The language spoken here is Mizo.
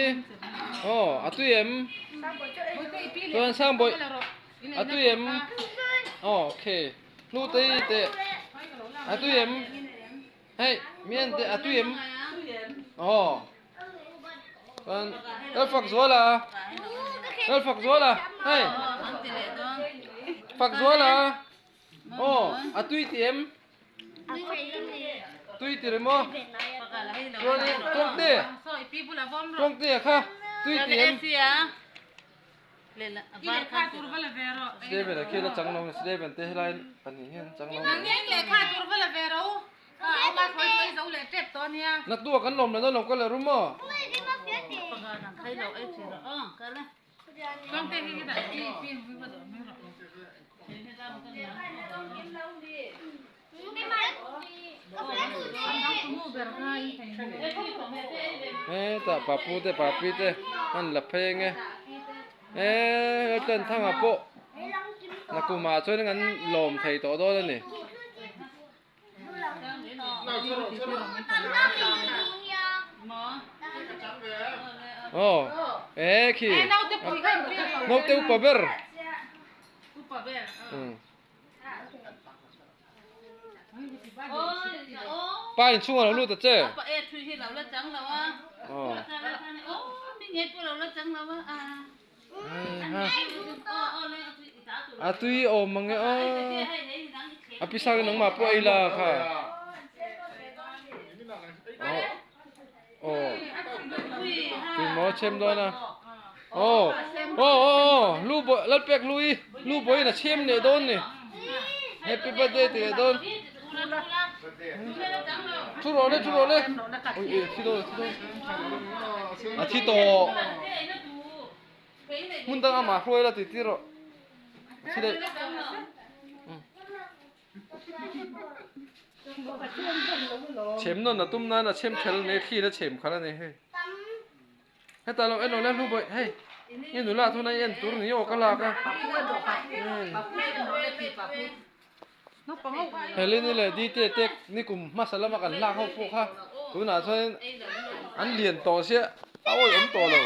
Aw a tui em? Chuan Sangbawih a tui em? Aw okay Hlutei teh a tui em? Hei mian teh a tui em? Aw chuan Lalfakzuala Lalfakzuala hei Fakzuala aw a tui ti em? Tui ti rem aw. Chuanin Tawngte Tawngte kha tui ti em? Steven a khi la chang lo Steven te helai pahnih hian chang lo. Naktuah kan lawm leh dawn lo ka la rum aw. Hetah papu te papi te an la phei ang e eee tlân thangah pawh nakumah chuan an lawm thei tawh dawn a ni. Aw eh khi naute upa ber pa inchhung a lo lut a che aw A tui awm ang e aw. A pi sang in nangmah pawh ei la kha. Aw. Tui maw chhem dawn a. Aw. Aw aw aw lu bawi lalpek lui lu bawi in a chhem leh dawn ni. Happy birthday ti leh dawn. Thu rawh le thu rawh le. Ui ui a thi dawn a thi dawn. A thi tawh. Hmun dang amah hruai la ti tir rawh. A thi daih. Chhem nawn a tum nan a chhem thel mai thli in a chhem khalh a ni hei. Heta lo en lo le hlu bawih hei i nula thuna i en tur ni aw ka lak a. Helene leh Dite te nikum hmasa lama kan lak ho pawh kha tunah chuan an lian tawh sia a awih awm tawh lo.